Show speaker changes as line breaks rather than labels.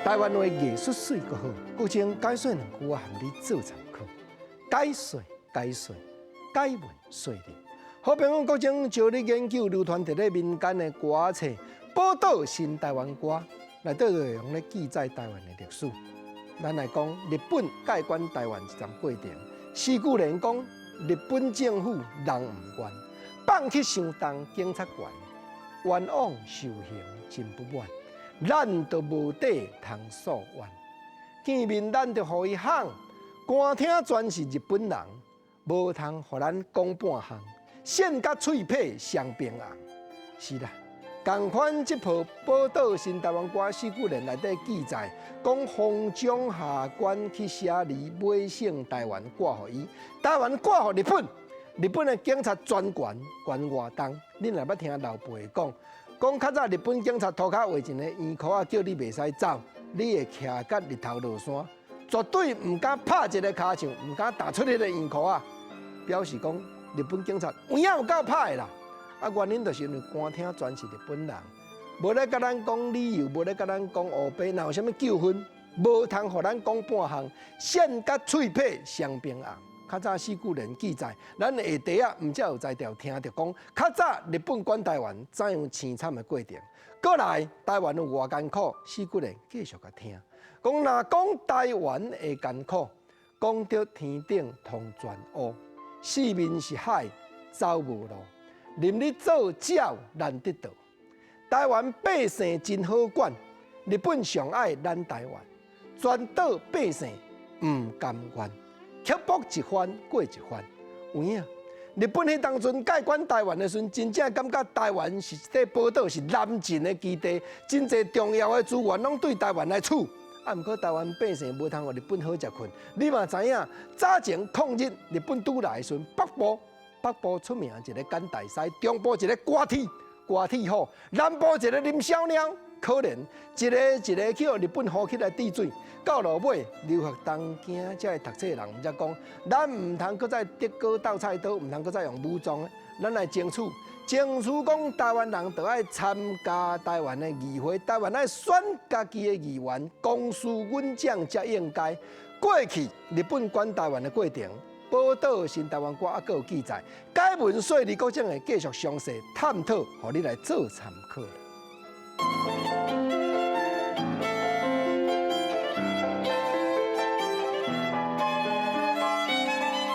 台灣話藝術媠閣好，國情解說兩句我含你做參考。解說解說解文說理。好朋友國情招你研究流傳佇咧民間的歌冊《寶島新台灣歌》，內底內容咧記載台灣的歷史。咱來講日本界管台灣這段過程，史久蓮講日本政府人毋願，放去傷重警察權，冤枉受刑真不滿，咱都無底通訴冤。見面咱就予伊喊，官廳全是日本人，無通予咱講半項，線佮喙䫌雙爿紅。是啦，仝款這部《寶島新台灣歌》史久蓮內底記載，講方丈下官去寫字買勝台灣掛予伊，台灣掛予日本，日本的警察專權管偌重，恁若捌聽老輩講，講較早日本警察塗跤畫一個圓箍仔，叫你袂使走，你會徛甲日頭落山，絕對毋敢拍一个跤手，毋敢踏出彼个圓箍仔，表示講日本警察有影有夠歹的啦。啊，原因就是因為官廳全是日本人，無咧佮咱講理由，無咧佮咱講烏白，若有啥物糾紛，無通予咱講半項，線佮喙䫌雙爿紅。較早史久蓮記載，咱下底仔毋才有才調聽著講，較早日本管台灣怎樣凄慘的過程。過來台灣有偌艱苦，史久蓮繼續共聽。講若講台灣的艱苦，講著天頂通全烏，四面是海，走無路。任你做鳥難得到，台灣百姓真好管，日本上愛咱台灣，全島百姓毋甘願，克服一番過一番。有影，日本彼當陣蓋管台灣的時陣，真正感覺台灣是一塊寶島，是南進的基地，真濟重要的資源攏對台灣來取。啊，毋過台灣百姓無通予日本好食睏。你嘛知影，早前抗日日本拄來的時陣，北部出名一個簡大師，中部一個歌鐵歌鐵虎，南部一個林小貓，可憐一个一个去予日本俘起來治水。到落尾留學東京這个讀冊人才講，咱毋通閣再竹篙鬥菜刀，毋通閣再用武裝，咱來爭取，爭取講台灣人著愛參加台灣的議會，台灣愛選家己的議員，公私阮將才應該。過去日本管台灣的過程。寶島新台灣歌猶閣有記載，解文說理國政會繼續詳細探討，予你來做參考。